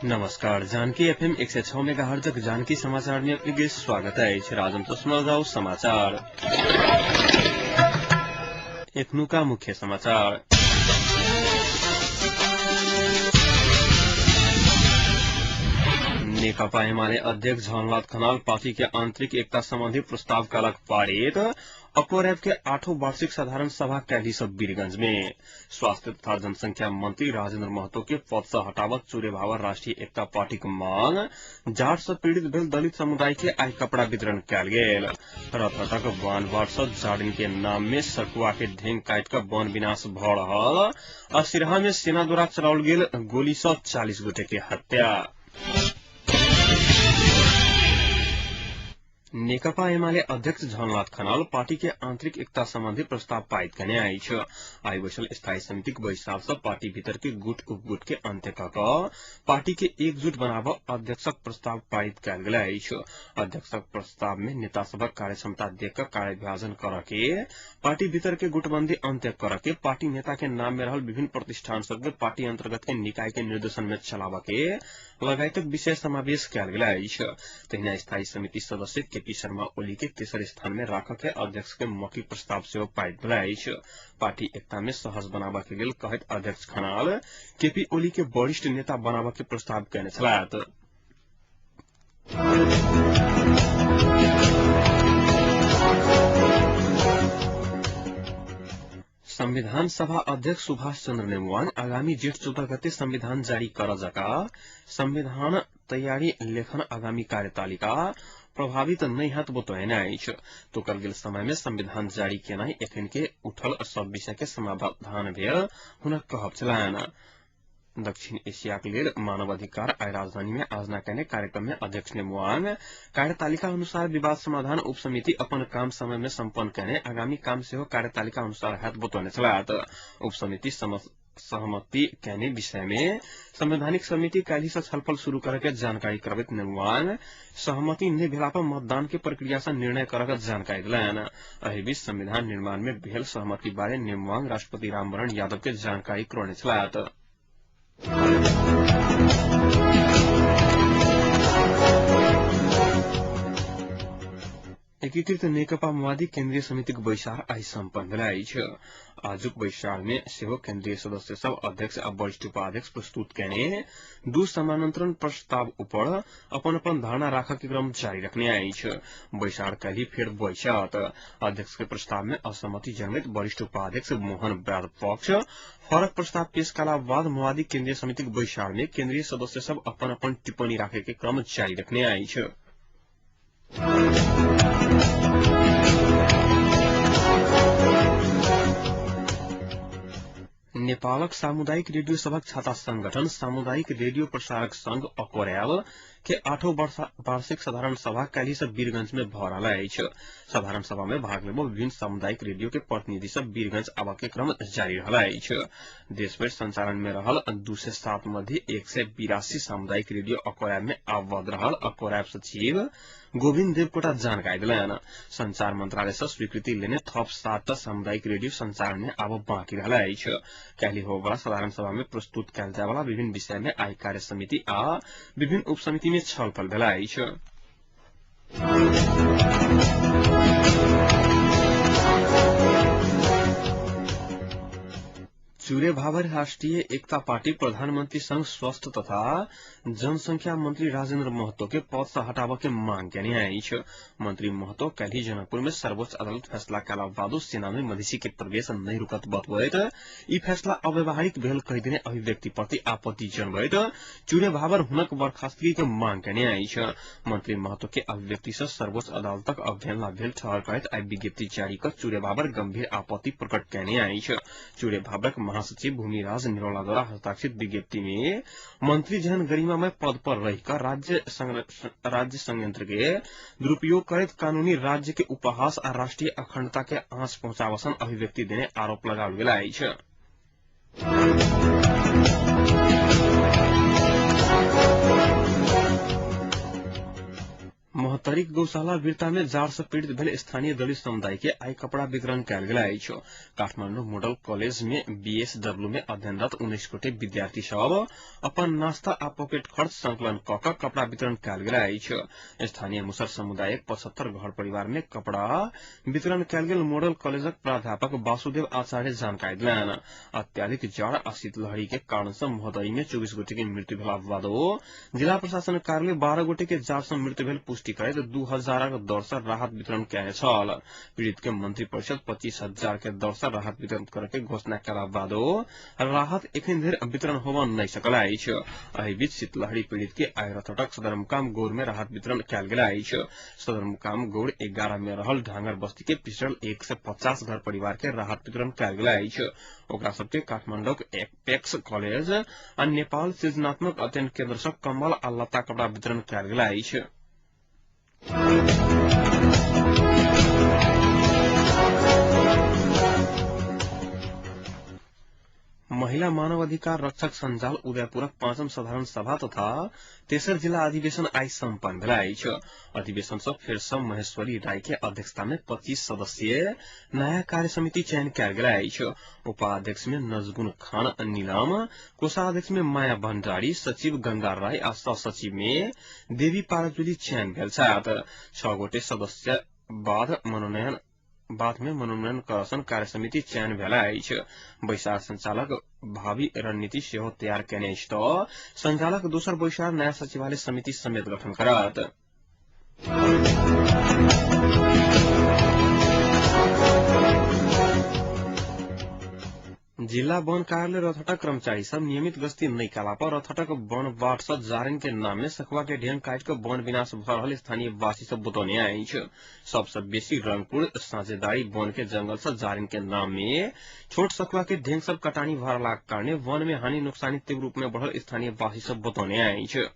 नमस्कार, जानकी एफएम 106 मेगाहर्जक जानकी समाचार में अपने के स्वागत है। राजन तो सुनल जाओ समाचार। एखनुका मुख्य समाचार। नेकपा एमाले अध्यक्ष झलनाथ खनाल पार्टी के आंतरिक एकता संबंधी प्रस्ताव कलक पारित। अकोरैब के 8वां वार्षिक साधारण सभा कैली सब वीरगंज में। स्वास्थ्य तथा जनसंख्या मंत्री राजेंद्र महतो के पद से हटावत चूरेभावर राष्ट्रीय एकता पार्टी के मांग। जाट से पीड़ित भेल दलित समुदाय के आई कपड़ा वितरण कयल गेल। रथटक वन से जाडिन के नाम में सकुआ के ढेंग काट कर वन विनाश भ रहल। आ सिरहा में सेना द्वारा चलाओल गेल गोली से 40 गोटे के हत्या। नेकपा एमाले अध्यक्ष झलनाथ खनाल पार्टी के आंतरिक एकता संबंधी प्रस्ताव पारित कने अछि। आई बैसल स्थायी समितिक बैसार से पार्टी भीतर के गुट उपगुट के अंत्य क पार्टी के एकजुट बनाब अध्यक्षक प्रस्ताव पारित कयल गेल अछि। अध्यक्षक प्रस्ताव में नेता सभक कार्यक्षमता देख क कार्य विभाजन कर के पार्टी भीतर के गुटबंदी अंत्य कर के पार्टी नेता के नाम में रहल विभिन्न प्रतिष्ठान सब के पार्टी अंतर्गत के निकाय के निर्देशन में चलाब के लगायतक विषय समावेश कयल गेल अछि। तहिना स्थायी समिति सदस्य केपी शर्मा ओली के तेसर स्थान में राख के अध्यक्ष के मौखिक प्रस्ताव सेहो पारित भेल अछि। पार्टी एकता में सहज बनाबऽ के लेल कहैत अध्यक्ष खनाल केपी ओली के वरिष्ठ नेता बनाबऽ के प्रस्ताव कयने छलथि। संविधान सभा अध्यक्ष सुभाष चंद्र नेमुआन आगामी जेठ 14 गते संविधान जारी कर जका संविधान तैयारी लेखन आगामी कार्यतालिका प्रभावित नहीं हत बतौने अछि। तोकल गेल समय में संविधान जारी केनाइ एखन के उठल सब विषय के समाधान भेल हुनक कहब छलनि। दक्षिण एशिया के लेल मानवाधिकार आइ राजधानी में आयोजना कयने कार्यक्रम में अध्यक्ष नेमुआन कार्यतालिका अनुसार विवाद समाधान उप समिति अपन काम समय में सम्पन्न कयने आगामी काम सेहो कार्यतालिका अनुसार हैत बतौने छलथि। उप समिति सहमति कयने विषय में संवैधानिक समिति काल्हि से छलफल शुरू करे के जानकारी करबैत नेमुआन सहमति नहि भेला पर मतदान के प्रक्रिया से निर्णय करे के जानकारी देलनि। एहि बीच संविधान निर्माण में भेल सहमति बारे नेमुआन राष्ट्रपति रामवरण यादव के जानकारी करौने छलथि। एकीकृत नेकपा माओवादी केन्द्रीय समितिक बैसार आई सम्पन्न भेल अछि। आजुक बैसार में सेहो केन्द्रीय सदस्य सब अध्यक्ष आ वरिष्ठ उपाध्यक्ष प्रस्तुत कयने दू समानांतर प्रस्ताव ऊपर अपन अपन धारणा राखऽ के क्रम जारी रखने अछि। बैसार काल्हि फेर बैसत। अध्यक्ष के प्रस्ताव में असहमति जनबैत वरिष्ठ उपाध्यक्ष मोहन वैद्य पक्ष फरक प्रस्ताव पेश कला बाद माओवादी केन्द्रीय समितिक बैसार में केन्द्रीय सदस्य सब अपन अपन टिप्पणी राखे के क्रम जारी रखने अछि। नेपालक सामुदायिक रेडियो सभक छाता संगठन सामुदायिक रेडियो प्रसारक संघ अकोरैब के 8वां वार्षिक साधारण सभा काल्हि से वीरगंज में भ रहल अछि। साधारण सभा में भाग लेबो विभिन्न सामुदायिक रेडियो के प्रतिनिधि सब वीरगंज आबऽ के क्रम जारी रहल अछि। देशभरि संचालन में रहल 207 मध्ये 182 सामुदायिक रेडियो अकोरैब में आबद्ध रहल अकोरैब सचिव गोविन्द देवकोटा जानकारी देलनि। संचार मंत्रालय से स्वीकृति लेने थप 7 सामुदायिक रेडियो संचालन में आब बाँकी रहल अछि। काल्हि होबयवला साधारण सभा में प्रस्तुत कयल जायवला विभिन्न विषय में आई कार्य समिति आ विभिन्न उप समिति में छलफल भेल अछि। चूरे भावर राष्ट्रीय एकता पार्टी प्रधानमंत्री संघ स्वास्थ्य तथा जनसंख्या मंत्री राजेंद्र महतो के पद से हटाबऽ के मांग कयने अछि। मंत्री महतो काल्हि जनकपुर में सर्वोच्च अदालत फैसला कयला बादो सेना में मधेसी के प्रवेश नहि रुकत बतबैत ई फैसला अव्यवहारिक भेल कहि देने अभिव्यक्ति प्रति आपत्ति जनबैत चूरे भावर हुनक बर्खास्तगी के मांग कयने अछि। मंत्री महतो के अभिव्यक्ति से सर्वोच्च अदालतक अवहेलना भेल ठहर करैत आई विज्ञप्ति जारी क चूरे भावर गंभीर आपत्ति प्रकट कयने अछि। चूरे भावरक महासचिव भूमिराज निरौला द्वारा हस्ताक्षरित विज्ञप्ति में मंत्री जेहन गरिमामय पद पर रहिकर राज्य संयंत्र के दुरुपयोग करैत कानूनी राज्य के उपहास आ राष्ट्रीय अखंडता के आंच पहुंचावसन अभिव्यक्ति देने आरोप लगाओल गेल अछि। महोत्तरीक गौशाला वीरता में जाड़ से पीड़ित भेल स्थानीय दलित समुदाय के आई कपड़ा वितरण कयल गेल अछि। काठमांडू मॉडल कॉलेज में बीएसडब्ल्यू में अध्ययनरत 19 गोटे विद्यार्थी सब अपन नाश्ता आ पॉकेट खर्च संकलन क क कपड़ा वितरण कयल गेल अछि। स्थानीय मुसर समुदायक 75 घर परिवार में कपड़ा वितरण कयल गेल मॉडल कॉलेजक प्राध्यापक वासुदेव आचार्य जानकारी देलनि। अत्याधिक जाड़ आ शीतलहरी के कारण से महोत्तरी में 24 गोटे के मृत्यु भेला बादो जिला प्रशासन कार्यालय 12 गोटे के जाड़ से मृत्यु भेल पुष्टि करैत 2000 दर से राहत वितरण कयने छल। पीड़ित के मंत्री परिषद 25,000 के दर से राहत वितरण करे के घोषणा कयला बादो राहत एखन धरि वितरण होबय नहि सकल अछि। एहि बीच शीतलहरी पीड़ित के आइ रथटक सदरमुकाम गौर में राहत वितरण कयल गेल अछि। सदरमुकाम गौर 11 में रहल ढांगर बस्ती के पिछड़ल 150 घर परिवार के राहत वितरण कयल गेल अछि। ओकरा सबके काठमांडूक एपेक्स कॉलेज आ नेपाल सृजनात्मक अध्ययन केन्द्र सँ कम्बल आ लत्ता कपड़ा वितरण कयल गेल अछि। महिला मानवाधिकार रक्षक संजाल उदयपुरक 5म साधारण सभा तथा तेसर जिला अधिवेशन आइ सम्पन्न भेल अछि। अधिवेशन सँ फेर सँ महेश्वरी राय के अध्यक्षता में 25 सदस्यीय नया कार्य समिति चयन कयल गेल अछि। उपाध्यक्ष में नजगुन खान नीलम, कोषाध्यक्ष में माया भण्डारी, सचिव गंगा राय आ सह सचिव में देवी पाराजुली चयन भेल छथि। 6 गोटे सदस्य बाद में मनोनयन करसन कार्य समिति चयन भेल अछि। बैसार संचालक भावी रणनीति सेहो तैयार केने अछि तऽ संचालक दोसर बैसार नया सचिवालय समिति समेत गठन करत। जिला वन कार्यालय रथटक कर्मचारी सब नियमित गस्ती नहि कयला पर रथटक वन बाट सँ जारनि के नाम में सखुआ के ढेंग काटि क वन विनाश भ रहल स्थानीय वासी सब बतौने अछि। सबसँ बेसी रंगपुर साझेदारी वन के जंगल सँ जारनि के नाम में छोट सखुआ के ढेंग सब कटानी भ रहलाक कारणे वन में हानि नुकसानी तीव्र रूप में बढ़ल स्थानीय वासी सब बतौने अछि।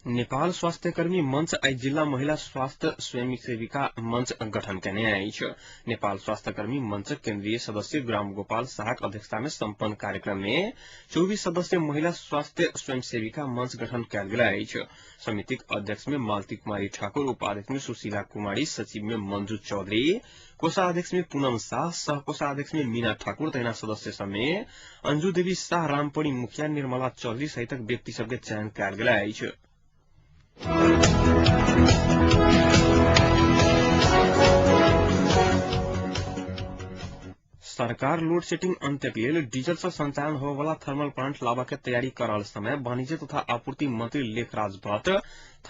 नेपाल स्वास्थ्यकर्मी मंच आइ जिल्ला महिला स्वास्थ्य स्वयंसेविका मंच गठन केने अछि। नेपाल स्वास्थ्यकर्मी मंचक केन्द्रीय सदस्य ग्राम गोपाल शाहक अध्यक्षता में सम्पन्न कार्यक्रम में 24 सदस्य महिला स्वास्थ्य स्वयंसेविका मंच गठन कयल गेल अछि। समितिक अध्यक्ष में मालती कुमारी ठाकुर, उपाध्यक्ष में सुशीला कुमारी, सचिव में मंजू चौधरी, कोषाध्यक्ष में पूनम शाह, सह कोषाध्यक्ष में मीना ठाकुर तहिना सदस्य समेत अंजू देवी शाह, रामपणी मुखिया, निर्मला चौधरी सहितक व्यक्ति सबके चयन कयल गेल अछि। सरकार लोड सेटिंग अंत्यक लेल डीजल सँ संचालन होबयवला थर्मल प्लांट लाबऽ के तैयारी कर रहल समय वाणिज्य तथा आपूर्ति मंत्री लेखराज भट्ट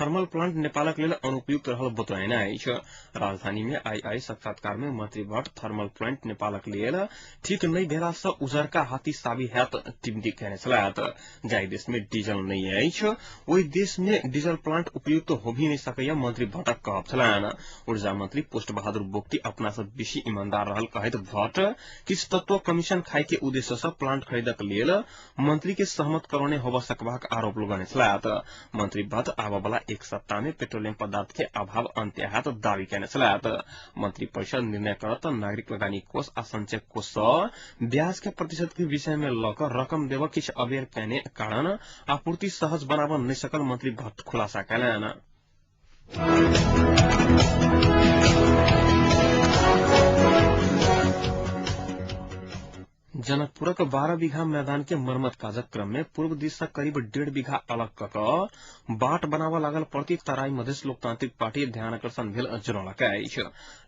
थर्मल प्लांट नेपालक लेल अनुपयुक्त रहल बतौने अछि। राजधानी में आइ आइ साक्षात्कार में मंत्री भट्ट थर्मल प्लांट नेपालक लेल ठीक नहि भेला सँ उजरका हाथी साबित हैत टिप्पणी केने छलथि। जाहि देश में डीजल नहि अछि ओहि देश में डीजल प्लांट उपयुक्त होबही नहि सकैया मंत्री भट्टक कहब छलनि। ऊर्जा मंत्री पोस्ट बहादुर बोगटी अपना सँ बेसी ईमानदार रहल कहैत भट्ट किछु तत्व कमीशन खाय के उद्देश्य सँ प्लांट खरीदक लेल मंत्री के सहमत करौने होबय सकबाक आरोप लगौने छलथि। मंत्री भट्ट आबय एक सप्ताह में पेट्रोलियम पदार्थ के अभाव अंत्य हैत दावी केने छलथि। मंत्री परिषद निर्णय करत त नागरिक लगानी कोष आ संचय कोष सँ ब्याज के प्रतिशत के विषय में लऽ कऽ रकम देबऽ किछु अबेर केने कारण आपूर्ति सहज बनाबऽ नहि सकल मंत्री भट्ट खुलासा कयलनि। जनकपुरक 12 बीघा मैदान के मरम्मत काजक क्रम में पूर्व दिस सँ करीब 1.5 बीघा अलग क क बाट बनाबऽ लागल प्रति तराई मधेश लोकतांत्रिक पार्टी ध्यानाकर्षण भेल जनौलक अछि।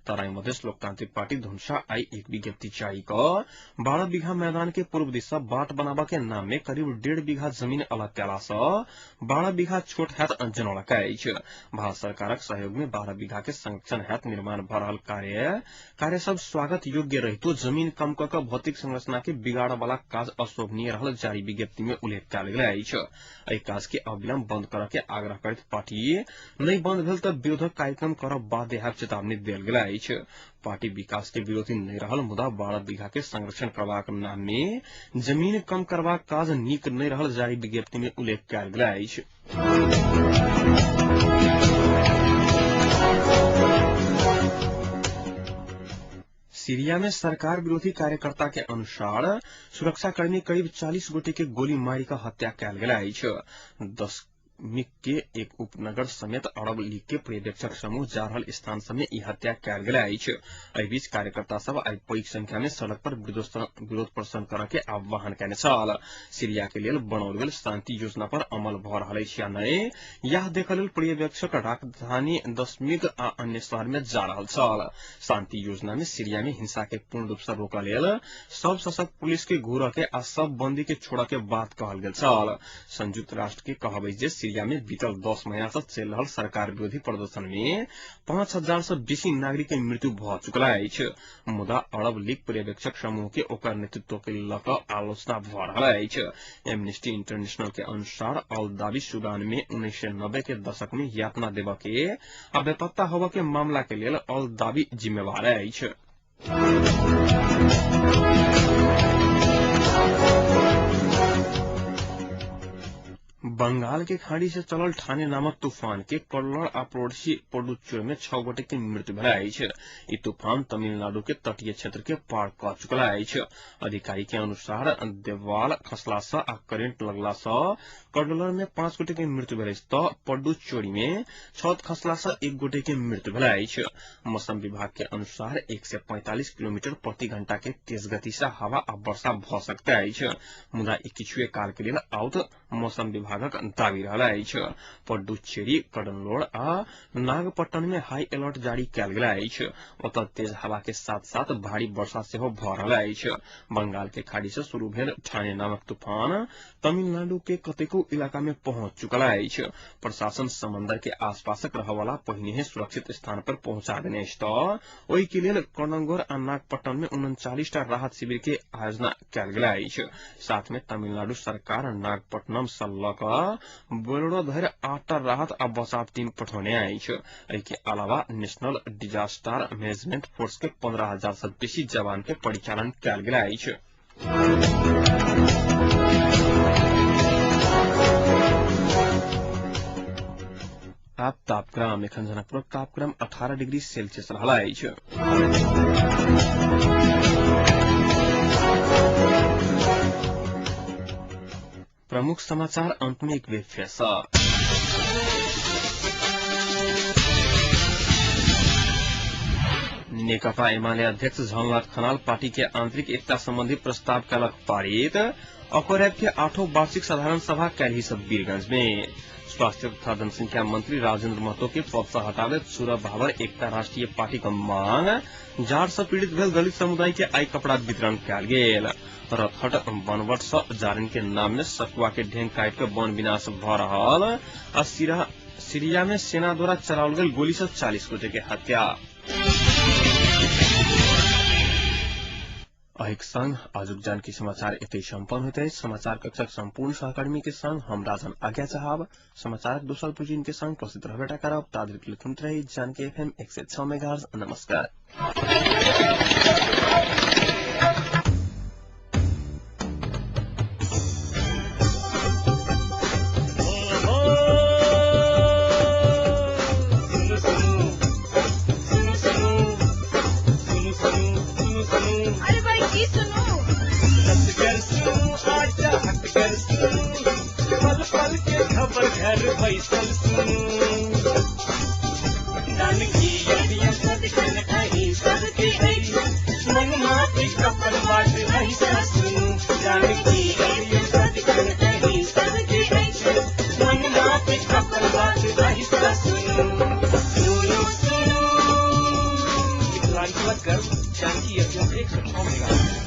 तराई मधेश लोकतांत्रिक पार्टी धनुषा आइ एक विज्ञप्ति जारी क 12 बीघा मैदान के पूर्व दिस सँ बाट बनाबऽ के नाम में करीब 1.5 बीघा जमीन अलग कयला सँ 12 बीघा छोट हैत जनौलक अछि। भारत सरकारक सहयोग में 12 बीघा के संरक्षण हैत निर्माण भ रहल कार्य सब स्वागत योग्य रहितो जमीन कम क क भौतिक संरचना के बिगाड़ वाला काज अशोभनीय रहल जारी विज्ञप्ति में उल्लेख कयल गेल अछि। एहि काज के अविलंब बंद करऽ के आग्रह करैत पार्टी नहि बंद भेल तऽ विरोधक कार्यक्रम करब बाध्य हैब चेतावनी देल गेल अछि। पार्टी विकास के विरोधी नहि रहल मुदा 12 बीघा के संरक्षण करबाक नाम में जमीन कम करबाक काज नीक नहि रहल जारी विज्ञप्ति में उल्लेख कयल गेल अछि। सीरिया में सरकार विरोधी कार्यकर्ता के अनुसार सुरक्षाकर्मी करीब 40 गोटे के गोली मारि कऽ हत्या कयल गेल अछि। 10 के एक उपनगर समेत अरब लीग के पर्यवेक्षक समूह जा रहल स्थान सब में ई हत्या कयल गेल अछि। एहि बीच कार्यकर्ता सब आइ पैघ संख्या में सड़क पर विरोध प्रदर्शन करऽ के आह्वान कयने छल। सीरिया के लेल बनाओल गेल शांति योजना पर अमल भऽ रहल अछि या नहि, यह देखऽ लेल पर्यवेक्षक राजधानी दशमिक आ अन्य शहर में जा रहल छल। शांति योजना में सीरिया में हिंसा के पूर्ण रूप से रोकऽ लेल सब सशक्त पुलिस के घूरऽ के आ सब बंदी के छोड़ऽ के बात कहल गेल छल। संयुक्त राष्ट्र के कहब अछि जे सीरिया में बीतल 10 महीना से चलि रहल सरकार विरोधी प्रदर्शन में 5000 से बेसी नागरिक के मृत्यु भऽ चुकल अछि। मुदा अरब लीग पर्यवेक्षक समूह के ओकर नेतृत्व के लऽ कऽ आलोचना भऽ रहल अछि। एमनेस्टी इंटरनेशनल के अनुसार अल दाबी सूडान में 1990 के दशक में यातना देबऽ के आ बेपत्ता होबऽ के मामला के लेल अल दाबी जिम्मेवार अछि। बंगाल के खाड़ी से चलल ठाणे नामक तूफान के कल्लर आ पड़ोसी पुडुचेरी में 6 गोटे के मृत्यु भेल अछि। ई तूफान तमिलनाडु के तटीय क्षेत्र के पार कऽ चुकल अछि। अधिकारी के अनुसार देवाल खसला सँ आ करेंट लगला सँ कडलर में 5 गोटे के मृत्यु भेल अछि तऽ पुडुचेरी में छत खसला सँ 1 गोटे के मृत्यु भेल अछि। मौसम विभाग के अनुसार 145 किलोमीटर प्रति घंटा के तेज गति से हवा आ वर्षा भऽ सकैत अछि। मुदा ई किछुए काल के लेल आउत मौसम विभागक दावी रहल अछि। पुडुचेरी, कडलोर आ नागपट्टन में हाई अलर्ट जारी कयल गेल अछि। ओतय तेज हवा के साथ साथ भारी वर्षा सेहो भऽ रहल अछि। बंगाल के खाड़ी से शुरू भेल ठाणे नामक तूफान तमिलनाडु के कतेको इलाका में पहुंच चुकल अछि। प्रशासन समंदर के आसपासक रहयवला पहिनेहे सुरक्षित स्थान पर पहुंचा देने अछि तऽ ओहि के लेल कन्नगोर आ नागपट्टन में 39 टा राहत शिविर के आयोजना कयल गेल अछि। साथ में तमिलनाडु सरकार नागपट्टनम सँ लऽ कऽ बोलेरो धरि 8टा राहत आ बचाव टीम पठौने अछि। एहि के अलावा नेशनल डिजास्टर मैनेजमेंट फोर्स के 15,000 से बेसी जवान के परिचालन कयल गेल अछि। आब तापक्रम। एखन जनकपुरक तापक्रम 18 डिग्री सेल्सियस रहल अछि। प्रमुख समाचार अंत में एक बेर फेर सँ। नेकपा एमाले अध्यक्ष झलनाथ खनाल पार्टी के आंतरिक एकता संबंधी प्रस्ताव कलक पारित। अकोरैब के 8वां वार्षिक साधारण सभा काल्हि से वीरगंज में। स्वास्थ्य तथा जनसंख्या मंत्री राजेंद्र महतो के पद से हटाबे सूरज भावर एकता राष्ट्रीय पार्टी के मांग। जाड़ से पीड़ित भेल दलित समुदाय के आई कपड़ा वितरण कयल गेल। रथहट बनवट से जारन के नाम में सकुआ के ढेंग काटि के वन विनाश भऽ रहल। आ सीरिया में सेना द्वारा चलाओल गेल गोली से 40 गोटे के हत्या। अहिक संग आजुक जानकी समाचार एतै सम्पन्न होइत अछि। समाचार कक्षक सम्पूर्ण सहकर्मी के संग हम राजन आज्ञा चाहब। समाचारक दोसर बुलेटिन के संग प्रस्तुत रहबेटा करब। ताधरिक सुनैत रही जानकी एफएम 106 मेगाहर्ट्ज। नमस्कार। खबर घर बैसल सुनू जानकी एफएम सदिखन अहीं सबके अछि मन माफिक अपन बात अहीं सँ सुनू जानकी एफएम सदिखन अहीं सबके अछि मन माफिक अपन बात अहीं सँ सुनू सुनू सुनू। मिथिलांचलक गर्व जानकी एफएम 106 मेगाहर्ट्ज।